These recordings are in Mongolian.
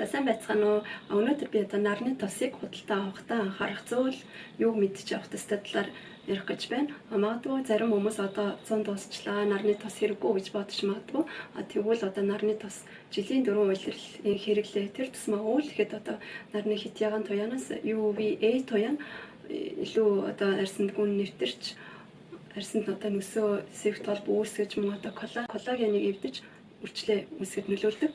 За, сайн байцгаана уу? Өнөөдөр би одоо нарны тосыг худалдаа авахдаа анхаарах зүйл, юуг мэдчих авах ёстой талаар ярих гэж байна. Магадгүй зарим хүмүүс одоо 100 дуусчлаа, нарны тос хэрэггүй гэж бодож магадгүй. Тэгвэл одоо нарны тос жилийн 4 улирлын хэрэглээ. Тэр тусмаа үүлэхэд одоо нарны хэт ягаан туяанаас UVA туяа илүү одоо арьсанд гүн нэвтэрч, арьсанд одоо нөсөө сэвт толбо үүсгэж, мөн одоо коллагеныг эвдэж, үрчлээ үүсгэхэд нөлөөлдөг.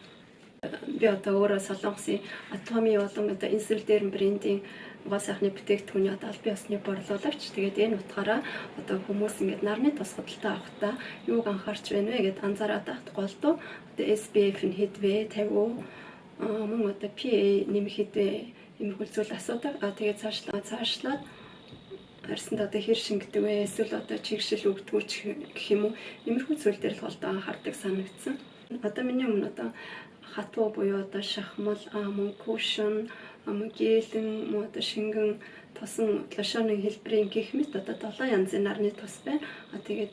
Би одоо өөрөө Солонгосын Atomy болон одоо Insulderm брендийн гоо сайхны бүтээгдэхүүний одоо албан ёсны борлуулагч. Тэгээд энэ утгаараа одоо хүмүүс ингээд нарны тос худалдаа авахдаа юуг анхаарч байна вэ гэд анзаараад байхад голдуу одоо SPF нь хэд вэ? 50 уу? Мөн одоо PA нэмэх хэд вэ? Иймэрхүү зүйл асуудаг. Тэгээд цаашлаад арьсанд одоо хэр шингэдэг вэ? Эсвэл одоо чигшил өгдгүү гэх юм уу? Иймэрхүү зүйл дээр л голдуу анхаардаг санагдсан. Одоо миний өмнө одоо хатуу буюу одоо шахмал, мөн cushion, мөн гелэн, мөн одоо шингэн тосон лошоны хэлбэрийн гэх мэт одоо 7 янзын нарны тос байна. Тэгээд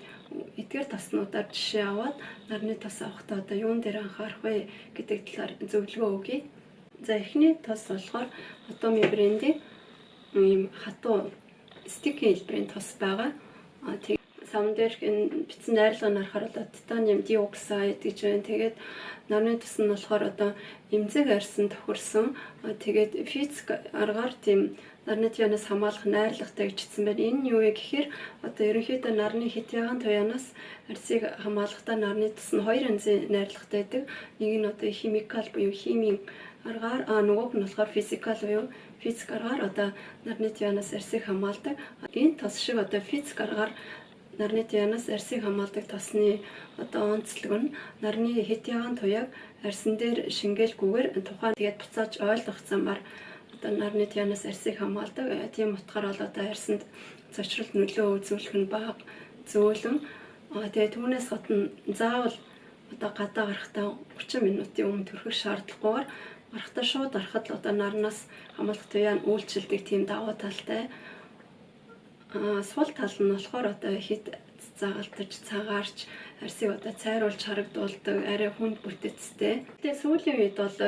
эдгээр тоснуудаар жишээ аваад нарны тос авахдаа одоо юун дээр анхаарах вэ гэдэг талаар зөвлөгөө өгье. За, эхний тос болохоор Atomy брендийн ийм хатуу stick ийн хэлбэрийн тос байгаа. Тэг савн дээр энэ бичсэн найрлага нь харахаар одоо titanium dioxide гэж байна. Тэгээд нарны тос нь болохоор одоо эмзэг арьсан тохирсон. Тэгээд физик аргаар тийм нарны туяанаас хамгаалах найрлагатай гэж хэлсэн байна. Энэ нь юу вэ гэхээр одоо ерөнхийдөө нарны хэт ягаан туяанаас арьсыг хамгаалахдаа нарны тос нь хоёр янзын найрлагатай байдаг. Нэг нь одоо chemical буюу химийн аргаар, нөгөөх нь болохоор physical буюу физик аргаар одоо нарны туяанаас арьсыг хамгаалдаг. Энэ тос шиг одоо физик аргаар нарны туяанаас арьсыг хамгаалдаг тосны одоо онцлог нь нарны хэт ягаан туяаг арьсан дээр шингээлгүйгээр тухайн тэгээд буцааж ойлгох замаар одоо нарны туяанаас арьсыг хамгаалдаг. Тийм утгаар бол одоо арьсанд цочролт нөлөө үзүүлэх нь бага, зөөлөн. Тэгээд түүнээс гадна заавал одоо гадаа гарахдаа 30 минутын өмнө түрхэх шаардлагагүйгээр гарахдаа шууд гарахад л одоо нарнаас хамгаалах туяа нь үйлчилдэг тийм давуу талтай. Сул тал нь болохоор одоо хэт загалдаж, цагаарч, арьсыг одоо цайруулж харагдуулдаг, арай хүнд бүтэцтэй. Тэгээ сүүлийн үед бол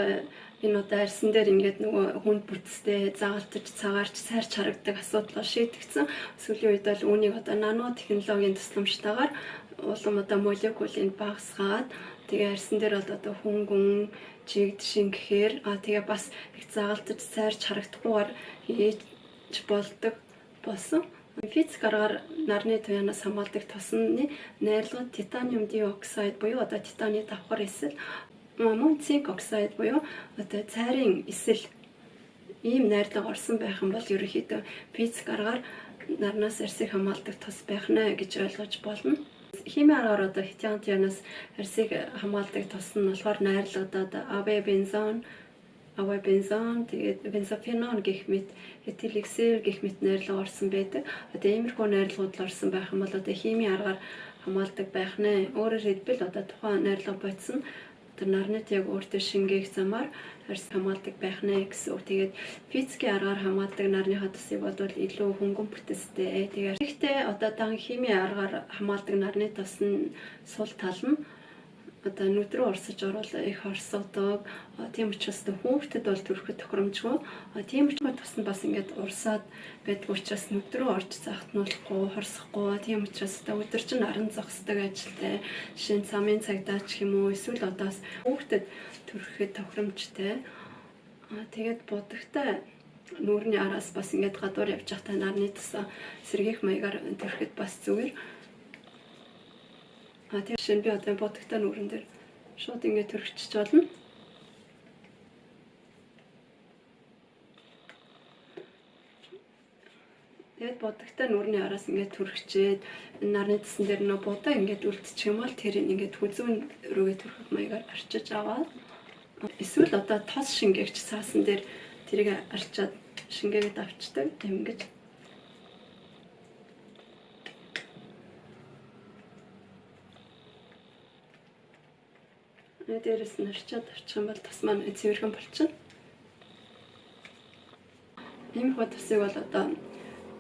энэ одоо арьсан дээр ингээд нөгөө хүнд бүтэцтэй, загалдаж, цагаарч, цайрч харагдаг асуудал шийдэгдсэн. Сүүлийн үед бол үүнийг одоо нано технологийн тусламжтайгаар улам одоо молекулыг багасгаад, тэгээ арьсан дээр бол одоо хөнгөн чигд шингэхээр тэгээ бас их загалдаж, цайрч харагдахгүйгээр хийж болдог болсон. Физик аргаар нарны туяанаас хамгаалдаг тосны найрлага titanium dioxide буюу одоо титаны давхар эсэл, мөн zinc oxide буюу одоо цайрын эсэл, ийм найрлага орсон байх юм бол ерөнхийдөө физик аргаар нарнаас арьсыг хамгаалдаг тос байх нэ гэж ойлгож болно. Химийн аргаар одоо хэт ягаан туяанаас арьсыг хамгаалдаг тос нь болохоор найрлагадад авобензон, тэгээд бензофенон гэх мэт, этилексер гэх мэт найрлага орсон байдаг. Одоо иймэрхүү найрлагууд л орсон байх юм бол одоо химийн аргаар хамгаалдаг байх нэ. Өөрөөр хэлбэл одоо тухайн найрлага бодис нь одоо нарны яг өөртөө шингээх замаар арьс хамгаалдаг байх нэ гэсэн үг. Тэгээд физикийн аргаар хамгаалдаг нарныхаа тосыг бодвол илүү хөнгөн бүтэцтэй. Тэгээд гэхдээ одоо дан химийн аргаар хамгаалдаг нарны тос нь сул тал нь одоо нүд рүү орсож орвол их хорсогдог. Тийм учраас хүүхдэд бол түрхэхэд тохиромжгүй. Тийм учраас тус нь бас ингээд урсаад байдаг учраас нүд рүү орж заахтнуулахгүй, хорсохгүй. Тийм учраас одоо өдөржин наран зогсдог ажилтай. Жишээ нь замын цагдаа ч юм уу, эсвэл одоо бас хүүхдэд түрхэхэд тохиромжтой. Тэгээд будагтай нүүрний араас бас ингээд гадуур явж байхдаа нарны тусаа сэргийх маягаар түрхэхэд бас зүгээр. Тийм жишээ нь би одоо будагтай нүүрэн дээр шууд ингээд түрхчихэж болно. Тэгээд будагтай нүүрний араас ингээд түрхчээд нарны тасан дээр нөө будаа ингээд үлдчих юм бол тэрийг ингээд хүзүүн рүүгээ түрхэх маягаар арчиж аваад, эсвэл одоо тос шингээгч цаасан дээр тэрийг арчаад шингээгээд авчдаг. Тийм ингэж. Дээрээс нь арчаад авчих юм бол тос маань цэвэрхэн болчихно. Иймэрхүү тосыг бол одоо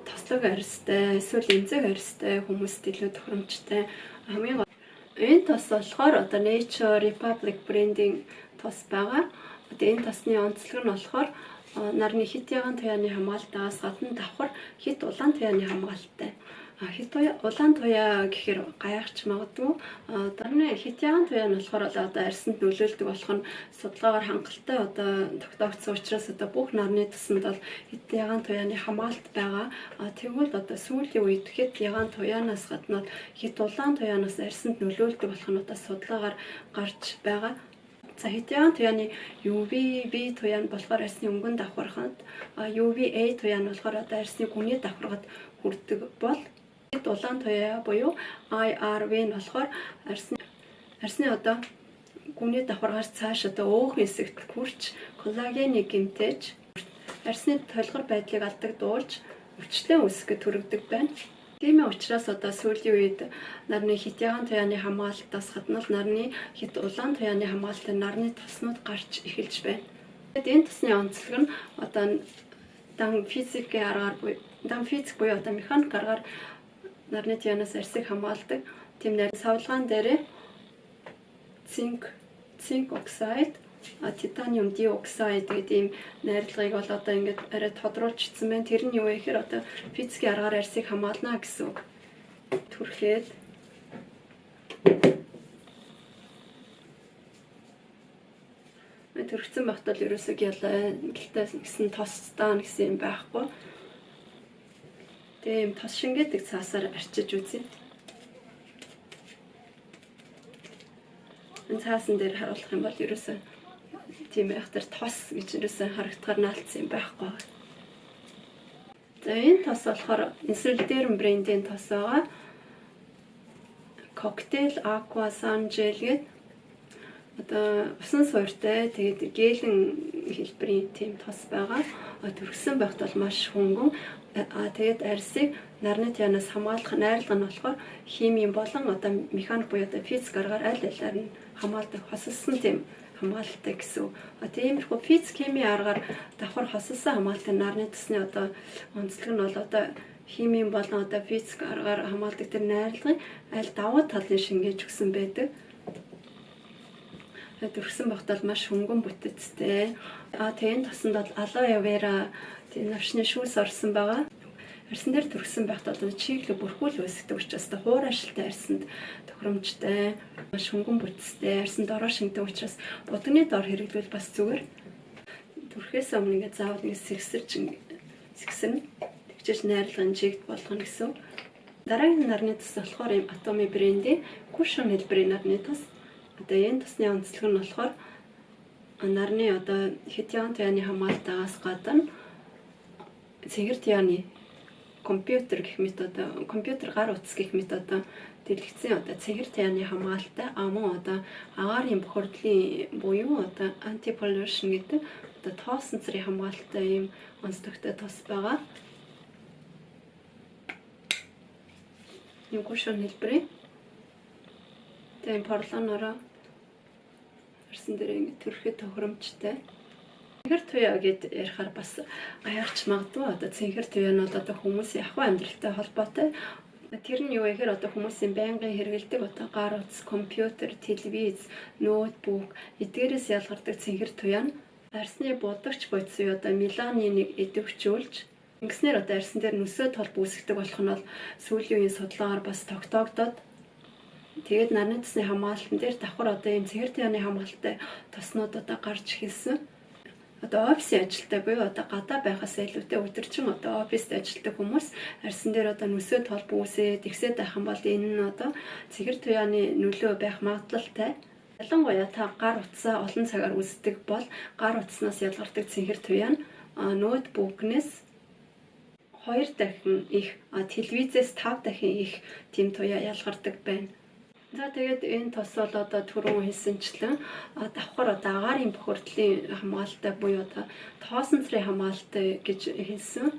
тослог арьстай эсвэл эмзэг арьстай хүмүүст илүү тохиромжтой. Хамгийн энэ тос болохоор одоо Nature Republic брендийн тос байгаа. Одоо энэ тосны онцлог нь болохоор нарны хэт ягаан туяаны хамгаалтаас гадна давхар хэт улаан туяаны хамгаалттай. Хэт улаан туяа гэхээр гайхч магадгүй. Нарны хэт ягаан туяа нь болохоор одоо арьсанд нөлөөлдөг болох нь судалгаагаар хангалттай одоо тогтоогдсон учраас одоо бүх нарны тосонд бол хэт ягаан туяаны хамгаалт байгаа. Тэгвэл одоо сүүлийн үед хэт ягаан туяанаас гадна хэт улаан туяанаас арьсанд нөлөөлдөг болох нь одоо судалгаагаар гарч байгаа. За хэт ягаан туяаны UVB туяа нь болохоор арьсны өнгөн давхархад, UVA туяа нь болохоор одоо арьсны гүний давхаргад хүрдэг бол хэт улаан туяа буюу IRV нь болохоор арьсны одоо гүний давхаргаар цааш одоо өөхөн хэсэгт хүрч коллагеныг гэмтээж арьсны толгор байдлыг алдагдуулж өвчлэн үүсгэхэд түрэгдэг байна. Тийм учраас одоо сүүлийн үед нарны хэт ягаан туяаны хамгаалтаас гадна л нарны хэт улаан туяаны хамгаалттай нарны тоснууд гарч эхэлж байна. Тэгэд энэ тосны онцлог нь одоо дан физикийн аргаар буюу дан физик буюу одоо механик аргаар нарны туяанаас арьсыг хамгаалдаг. Тийм нарийн савлгаан дээрээ цинк оксид, титаниум диоксид гэдэг ийм найрлагыг бол одоо ингээд арай тодруулчихсан байна. Тэр нь юу вэ гэхээр одоо физикийн аргаар арьсыг хамгаална гэсэн үг. Түрхээд түрхсэн байхад л ерөөсөө гялай гэлтэй гэсэн тосдаа гэсэн юм байхгүй. Тэгээ ийм тос шингээдэг цаасаар арчиж үзье. Энэ цаасан дээр харуулах юм бол ерөөсөө тийм байх тэр тос гэж ерөөсөө харагдахаар наалцсан юм байхгүй. За энэ тос болохоор Insulderm брендийн тос байгаа. Cocktail Aqua Sun Gel гэдэг одоо усан суурьтай тэгээд гелэн хэлбэрийн тийм тос байгаа. Түрхсэн байхад бол маш хөнгөн. Тэгээд арьсыг нарны туяанаас хамгаалах найрлага нь болохоор химийн болон одоо механик буюу одоо физик аргаар аль алиар нь хамгаалдаг хосолсон тийм хамгаалалтай гэсэн. Тиймэрхүү физик химийн аргаар давхар хосолсон хамгаалалтай нарны тосны одоо онцлог нь бол одоо химийн болон одоо физик аргаар хамгаалдаг тэр найрлагын аль давуу талын шингээж өгсөн байдаг. Түрхсэн багт бол маш хөнгөн бүтэцтэй. Тэгээ энэ тосонд бол алоэ вера тийм навшны шүүс орсон байгаа. Арьсан дээр түрхсэн байхад бол чиглэг бүрхүүл үүсгдэг учраас хуур ашилтай арьсанд тохиромжтой, маш хөнгөн бүтэцтэй, арьсанд дороо шингдэг учраас будагны дор хэрэглүүл бас зүгээр. Түрхээс өмнө ингээд заавал ингээд сэгсэрч сэгсэрнэ. Тэгжээж найрлагын чигт болгоно гэсэн. Дараагийн нарны тос болохоор ийм Atomy брендийн Cushion хэлбэрийн нарны тос. Одоо энэ тосны онцлог нь болохоор нарны одоо хэт ягаан туяаны хамгаалтаагаас гадна цэнхэр туяаны компьютер гэх мэт одоо компьютер гар утас гэх мэт одоо дэлгэцэн одоо цэнхэр туяаны хамгаалалтай мөн одоо агаарын бохирдлын буюу одоо anti pollution гэдэг одоо тоосон цэрийн хамгаалалтай ийм онцлогтой тос байгаа. Ийм Cushion хэлбэрийн. Тэгээ порлоноороо арьсан дээр ингэ түрхэд тохиромжтой. Цэнхэр туяа гэд ярихаар бас гайхаж магадгүй. Одоо цэнхэр туяа нь бол одоо хүмүүсийн ахуй амьдралтай холбоотой. Тэр нь юу вэ гэхээр одоо хүмүүсийн байнгын хэрэглэдэг одоо гар утас, компьютер, телевиз, ноутбук эдгээрээс ялгардаг цэнхэр туяа нь арьсны будагч бодис одоо меланиныг идэвхжүүлж ингэснээр одоо арьсан дээр нүсээ толб үүсгдэг болох нь бол сүүлийн үеийн судалгаагаар бас тогтоогдоод тэгээд нарны тосны хамгаалтан дээр давхар одоо ийм цэнхэр туяаны хамгаалттай тоснууд одоо гарч эхэлсэн. Одоо офисын ажилтай буюу одоо гадаа байхаас илүүтэй өдөржин одоо офист ажилладаг хүмүүс арьсан дээр одоо нүсээ толб үүсээд тэгсээд байх юм бол энэ нь одоо цэнхэр туяаны нөлөө байх магадлалтай. Ялангуяа та гар утсаа олон цагаар үздэг бол гар утаснаас ялгардаг цэнхэр туяа нь ноутбукнээс 2 дахин их, телевизээс 5 дахин их тийм туяа ялгардаг байна. За тэгээд энэ тос бол одоо түрүүн хэлсэнчлэн давхар одоо агаарын бохирдлын хамгаалалтай буюу одоо тоосон цэрийн хамгаалалтай гэж хэлсэн.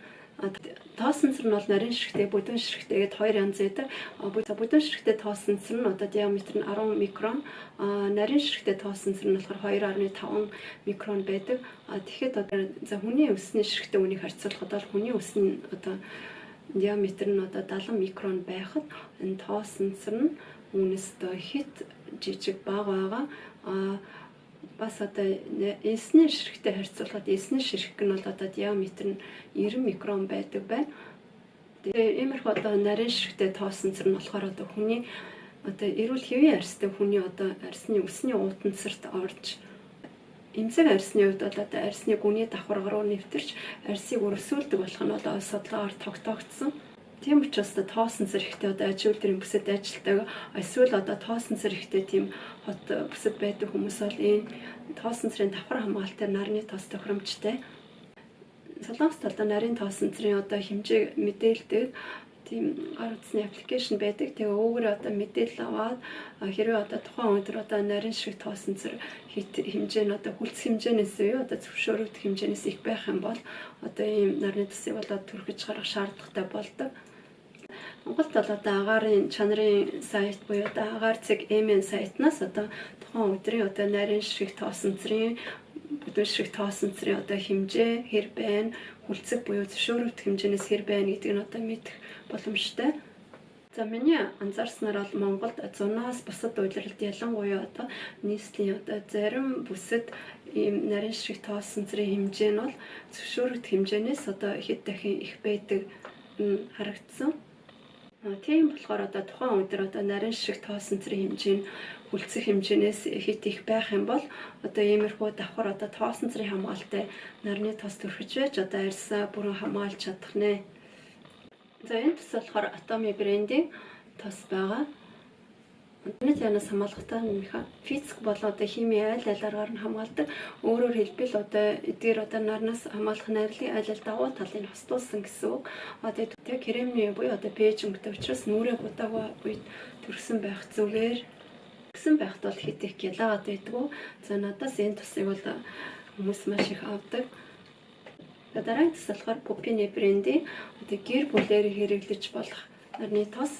Тоосон цэр нь бол нарийн ширхтэй, бүдүүн ширхтэй гээд хоёр янз байдаг. Бүдүүн ширхтэй тоосон цэр нь одоо диаметр нь 10 микрон, нарийн ширхтэй тоосон цэр нь болохоор 2.5 микрон байдаг. Тэгэхэд одоо за хүний өсний ширхтэй үнийг харьцуулахад бол хүний өсний одоо диаметр нь одоо 70 микрон байхад энэ тоосон цэр нь үүнээс одоо хэт жижиг бага байгаа. Бас одоо элсний ширхэгтэй харьцуулахад элсний ширхэг нь бол одоо диаметр нь 90 микрон байдаг байна. Тэгээ иймэрхүү одоо нарийн ширхэгтэй тоосон цэр нь болохоор одоо хүний одоо эрүүл хэвийн арьстай хүний одоо арьсны үсний уутанцарт орж эмзэг арьсны хувьд бол одоо арьсны гүний давхарга руу нэвтэрч арьсыг өрсүүлдэг болох нь бол судалгаагаар тогтоогдсон. Тийм учраас тоосон зэрэгтэй одоо аж үйлдвэрийн бүсэд ажилладаг, эсвэл одоо тоосон зэрэгтэй тийм хот бүсэд байдаг хүмүүс бол энэ тоосон зэргийн давхар хамгаалалтаар нарны тос тохиромжтой. Солонгост одоо нарийн тоосон зэргийн одоо хэмжээ мэдээлдэг тийм гар утасны аппликейшн байдаг. Тэгээ үүгээр одоо мэдээлэл аваад хэрвээ одоо тухайн өдөр одоо нарийн шиг тоосон зэрэг хэмжээ нь одоо хүлцэх хэмжээнээс юу одоо зөвшөөрөгдөх хэмжээнээс их байх юм бол одоо ийм нарны тосыг болоод түрхэж гарах шаардлагатай болдог. Монголд бол одоо агаарын чанарын сайт буюу одоо агаар цэг MN сайтнаас одоо тухайн өдрийн одоо нарийн шиг тоосон зэргийн бүдүүн шиг тоосон зэргийн одоо хэмжээ хэр байна, хүлцэх буюу зөвшөөрөгдөх хэмжээнээс хэр байна гэдгийг нь одоо мэдэх боломжтой. За миний анзаарснаар бол Монголд зунаас бусад улиралд ялангуяа одоо нийслэлийн одоо зарим бүсэд ийм нарийн шиг тоосон зэргийн хэмжээ нь бол зөвшөөрөгдөх хэмжээнээс одоо хэд дахин их байдаг нь харагдсан. Тийм болохоор одоо тухайн өдөр одоо нарийн шиг тоосон зэргийн хэмжээ нь хүлцэх хэмжээнээс хэд их байх юм бол одоо иймэрхүү давхар одоо тоосон зэргийн хамгаалалтай нарны тос түрхэж байж одоо арьсаа бүрэн хамгаалж чадах нэ. За энэ тос болохоор Atomy брендийн тос байгаа. Интернет янаас хамгаалахдаа физик болон одоо хими айл аль аргаар нь хамгаалдаг. Өөрөөр хэлбэл одоо эдгээр одоо нарнаас хамгаалах найрлалын айл аль давуу талыг хостуулсан гэсэн үг. Одоо тэг кремний буюу одоо пэж өнгөтэй учраас нүрээ будаагүй үед төрсөн байх зүгээр. Төрсөн байхад бол хэд их гялаагаад байдгүй. За надаас энэ тосыг бол хүмүүс маш их авдаг. Дараагийн тос болохоор Pupini брендийн одоо гэр бүлээр хэрэглэж болох нарны тос.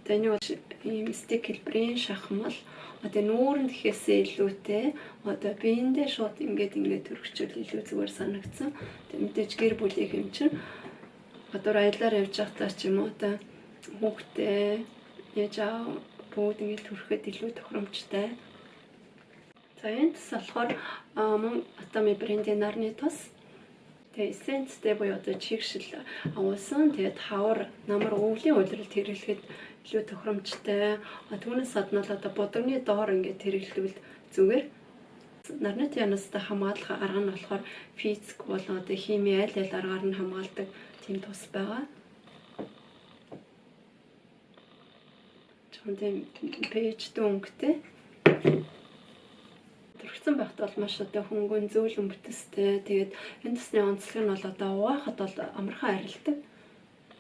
Одоо энэ бол ийм стик хэлбэрийн шахмал. Одоо нүүрэнд гэхээсээ илүүтэй одоо биендээ шууд ингээд төрөгчөл илүү зүгээр санагдсан. Тэг мэдээж гэр бүлийн юм чинь гадуур аяллаар явж байхдаа ч юм уу одоо хүүхдээ яаж аав бүгд ингээд төрөхөд илүү тохиромжтой. За энэ тос болохоор мөн Atomy брендийн нарны тос. Тэгээ эссенцтэй буюу одоо чигшил агуулсан. Тэгээд хавар, намар өвлийн улиралд хэрэглэхэд илүү тохиромжтой. Түүнээс гадна л одоо будагны доор ингээд хэрэглэвэл зүгээр. Нарны туянаас одоо хамгаалах арга нь болохоор физик болон одоо хими аль аль аргаар нь хамгаалдаг тийм тус байгаа. Жохон тийм пэйжтэй өнгөтэй. Төрөгцөн байхад бол маш одоо хөнгөн зөөлөн бүтээстэй. Тэгээд энэ тосны онцлог нь бол одоо угаахад бол амархан арилдаг.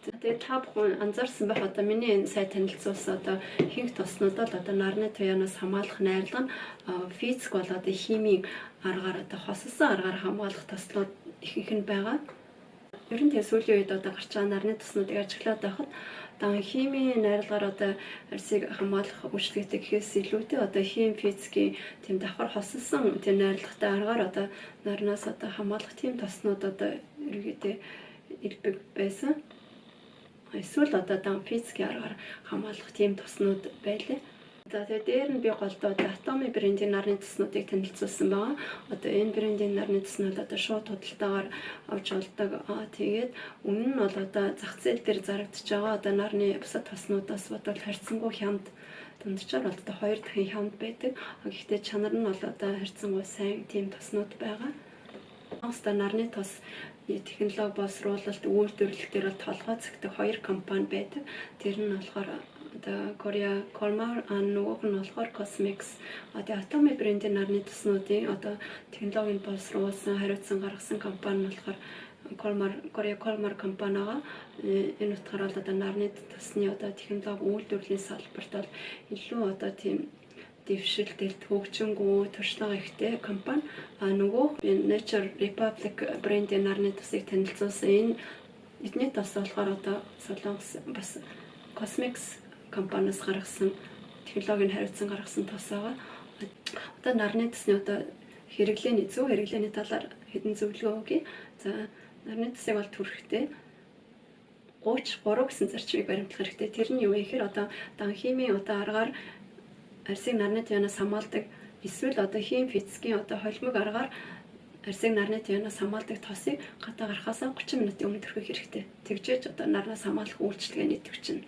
Тэгээд та бүхэн анзаарсан байх одоо миний энэ сая танилцуулсан одоо ихэнх тоснууд бол одоо нарны туяанаас хамгаалах найрлага нь физик бол одоо химийн аргаар одоо хосолсон аргаар хамгаалах тослууд ихэнх нь байгаа. Ер нь тэгээ сүүлийн үед одоо гарч байгаа нарны тоснуудыг ажиглаад байхад одоо химийн найрлагаар одоо арьсыг хамгаалах үйлчилгээтэй гэхээс илүүтэй одоо хим физикийн тийм давхар хосолсон тийм найрлагатай аргаар одоо нарнаас одоо хамгаалах тийм тоснууд одоо ерөнхийдөө элбэг байсан. Эсвэл одоо дан физикийн аргаар хамгаалах тийм тоснууд байлаа. За тэгээ дээр нь би голдоо Atomy брендийн нарны тоснуудыг танилцуулсан байгаа. Одоо энэ брендийн нарны тоснууд одоо шууд худалдаагаар авч болдог. Тэгээд өмнө нь бол одоо зах зээл дээр зарагдаж байгаа одоо нарны бусад тоснуудаас бодвол харьцангуй хямд, дунджаар бол одоо 2 дахин хямд байдаг. Гэхдээ чанар нь бол одоо харьцангуй сайн тийм тоснууд байгаа. Монголд нарны тос технологи боловсруулалт үйлдвэрлэл дээр бол толгой цэгдэг хоёр компани байдаг. Тэр нь болохоор одоо Korea Kolmar, нөгөөх нь болохоор Cosmex. Одоо Atomy брендийн нарны тоснуудын одоо технологиг боловсруулсан, хариуцсан гаргасан компани нь болохоор Kolmar, Korea Kolmar компани байгаа. Энэ утгаараа бол одоо нарны тосны одоо технологи үйлдвэрлэлийн салбарт бол илүү одоо тийм дэвшилтэл хөгжингүү туршлага ихтэй компани. А нөгөө Nature Republic брендийн нарны тосыг танилцуулсан. Энэ эдний тос болохоор одоо Солонгос бас Cosmex компаниас гаргасан технологиг хариуцсан гаргасан тос байгаа. Одоо нарны тосны одоо хэрэглээний зөв хэрэглээний талаар хэдэн зөвлөгөө өгье. За нарны тосыг бол түрхэхдээ 33 гэсэн зарчмыг баримтлах хэрэгтэй. Тэр нь юу вэ гэхээр одоо дан химийн одоо аргаар арьсыг нарны туянаас хамгаалдаг Эсвэл одоо хим физикийн одоо холимог аргаар арьсыг нарны туяанаас хамгаалдаг тосыг гадаа гарахаас 30 минутын өмнө түрхэх хэрэгтэй. Тэгжээж одоо нарнаас хамгаалах үйлчилгээний идэвхжинэ.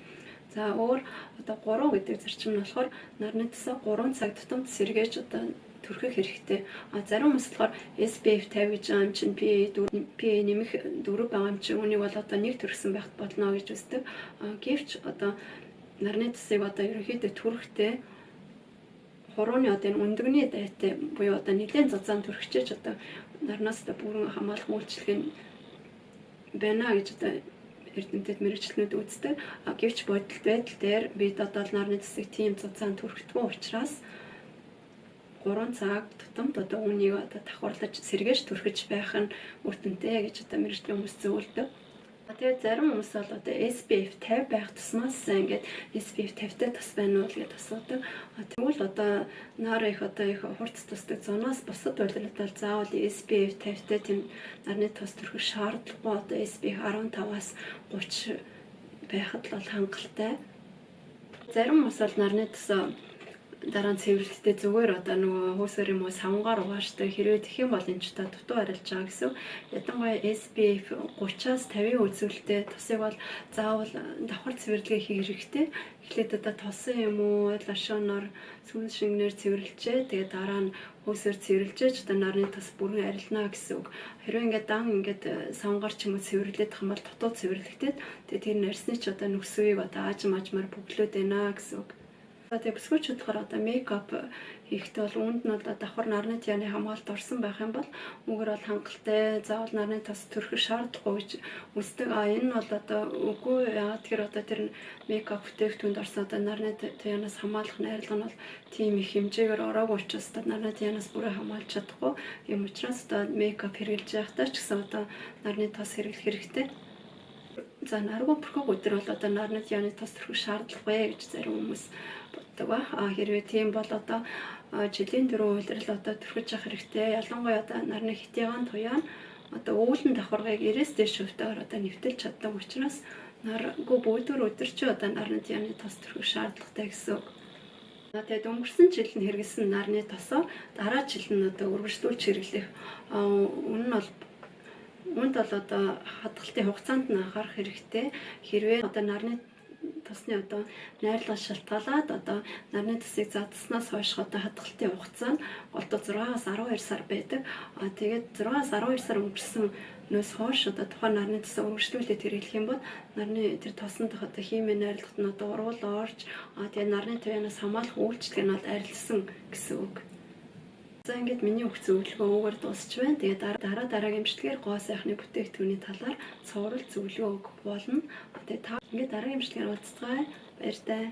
За өөр одоо 3 гэдэг зарчим нь болохоор нарны тосоо 3 цаг тутамд сэргээж одоо түрхэх хэрэгтэй. А зарим хүмүүс болохоор SPF 50 гэж байгаа юм чинь PA 4, PA нэмэх 4 байгаа юм чинь үүнийг бол одоо нэг түрхсэн байхад болно гэж үздэг. А гэвч одоо нарны тосыг одоо ерөнхийдөө түрхэхдээ хурууны одоо энэ өндөгний дайтай буюу одоо нэлээд зузаан түрхчээж одоо нарнаас одоо бүрэн хамгаалах үйлчилгээ нь байна гэж одоо эрдэмтэд мэргэжилтнүүд үздэг. А гэвч бодит байдал дээр бид одоо нарны тосыг тийм зузаан түрхдэггүй учраас 3 цаг тутамд одоо үүнийг одоо давхарлаж сэргээж түрхэж байх нь үр дүнтэй гэж одоо мэргэжлийн хүмүүс зөвлөдөг. Тэгээд зарим хүмүүс бол одоо SPF 50 байх тусмаас ингээд SPF 50-тай тос байна уу гэж асуудаг. Тэгвэл одоо нар их одоо их хурц тусдаг зуунаас бусад улиралд заавал SPF 50-тай тийм нарны тос түрхэх шаардлагагүй, одоо SPF 15-аас 30 байхад л бол хангалттай. Зарим хүмүүс бол нарны тосоо дараа нь цэвэрлэхдээ зүгээр одоо нөгөө хөөсөр юм уу савнгаар угааштай. Хэрвээ тэгэх юм бол энэ ч та дутуу арилж байгаа гэсэн. Ялангуяа SPF 30-аас 50 үзүүлэлттэй тосыг бол заавал давхар цэвэрлэгээ хийх хэрэгтэй. Эхлээд одоо тосон юм уу лошоноор, сүүн шингэнээр цэвэрлжээ. Тэгээд дараа нь хөөсөр цэвэрлжээж одоо нарны тос бүрэн арилнаа гэсэн үг. Хэрвээ ингээд дан ингээд савнгаар ч юм уу цэвэрлээд юм бол дутуу цэвэрлэгдээд, тэгээд тэр нарсны ч одоо нүсвийг одоо аажим аажмаар бөглөөд байна гэсэн үг. Тэгээ бүсгүйчүүд болохоор одоо makeup хийхдээ бол үүнд нь одоо давхар нарны туяаны хамгаалалт орсон байх юм бол үүгээр бол хангалттай, заавал нарны тос түрхэх шаардлагагүй гэж үздэг. А энэ нь бол одоо үгүй. Яагаад тэгэхээр одоо тэр makeup бүтээгдэхүүнд орсон одоо нарны туяанаас хамгаалах найрлага нь бол тийм их хэмжээгээр ороогүй учраас одоо нарны туяанаас бүрэн хамгаалж чадахгүй. Юм учраас одоо makeup хэрэглэж байхдаа ч гэсэн одоо нарны тос хэрэглэх хэрэгтэй. За, наргүй бүрхэг өдөр бол одоо нарны туяаны тос түрхэх шаардлагагүй гэж зарим хүмүүс боддог ба. А хэрвээ тийм бол одоо жилийн дөрвөн улирал одоо түрхэж явах хэрэгтэй. Ялангуяа одоо нарны хэтийгаан туяа нь одоо үүлэн давхаргыг 90-ээс дээш хувьтайгаар одоо нэвтэлж чаддаг учраас наргүй бөөдөр өдөр чи одоо нарны туяаны тос түрхэх шаардлагатай гэсэн үг. Тэгээд өнгөрсөн жил нь хэрэглэсэн нарны тосоо дараа жил нь одоо үргэлжлүүлж хэрэглэх. Үнэн нь бол үүнд бол одоо хадгалтын хугацаанд нь анхаарах хэрэгтэй. Хэрвээ одоо нарны тосны одоо найрлага шалтгаалаад одоо нарны тосыг задснаас хойш одоо хадгалтын хугацаа нь голдуу 6-аас 12 сар байдаг. А тэгээд 6-аас 12 сар өнгөрсөнөөс хойш одоо тухайн нарны тосоо үргэлжлүүлээд хэрэглэх юм бол нарны тэр тосон дах одоо химийн найрлагт нь одоо урвал орж, а тэгээд нарны туяанаас хамгаалах үйлчилгээ нь бол арилсан гэсэн үг. За, ингээд миний өгөх зөвлөгөө үүгээр дуусч байна. Тэгээд дараа дараагийн бичлэгээр гоо сайхны бүтээгдэхүүний талаар цуврал зөвлөгөө өгөх болно. Тэгээд та ингээд дараагийн бичлэгээр уулзацгаая. Баяртай.